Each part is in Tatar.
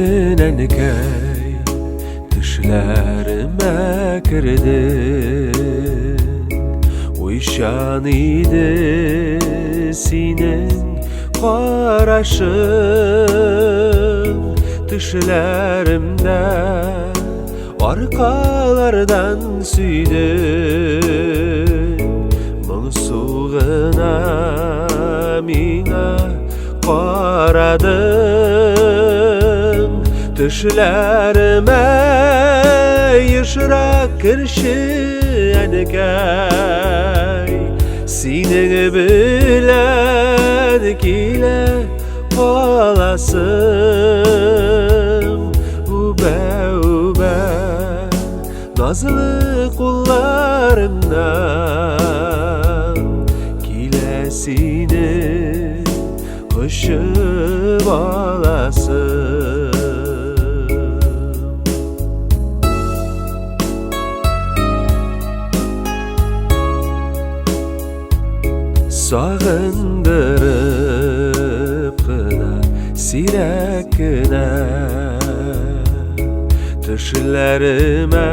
Бүген, әнкәй, төшләремә кердең. Уйчан иде синең карашың. Төшләремдә аркалардан сөйдең. Моңсу гына миңа карадың. Төшләремә ешрак керше, әнкәй. Синең белән килә каласым. Үбә-үбә назлы кулларыңнан килә сине кочып аласым. Сагындырып кына, сирәк кенә төшләремә,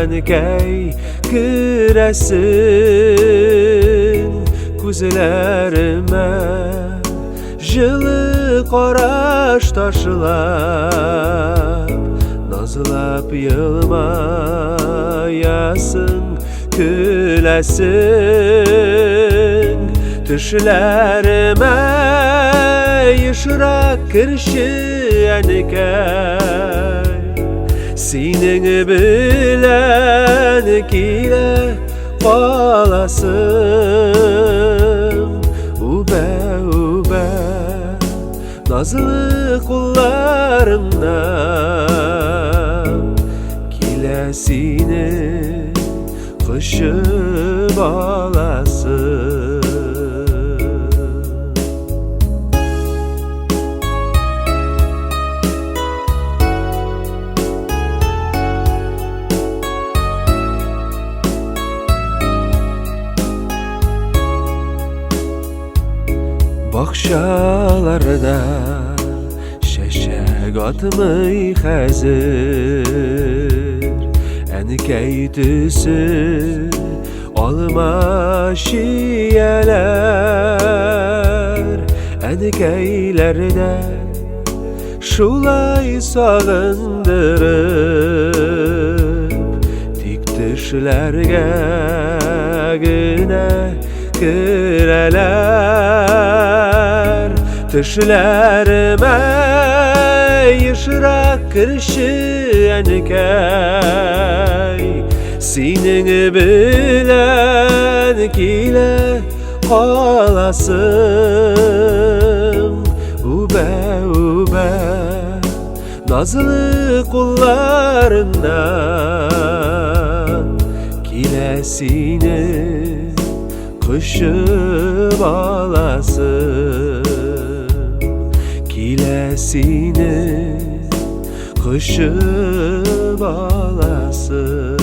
әнкәй, керәсең, күзләремә җылы караш ташлап, назлап елмаясың, көләсең. Төшләремә ешрак керше, әнкәй. Синең белән килә каласым. Үбә-үбә назлы кулларыңнан килә сине кочып аласым. Бакчаларда чәчәк атмый хәзер, әнкәй төсе алма чияләр. Әнкәйләрдә шулай сагындырып, тик төшләргә генә керәләр. Төшләремә ешрак керше, әнкәй. Синең белән килә каласым. Үбә-үбә назлы кулларыңнан килә сине кочып аласым. Килә сине кочып аласым.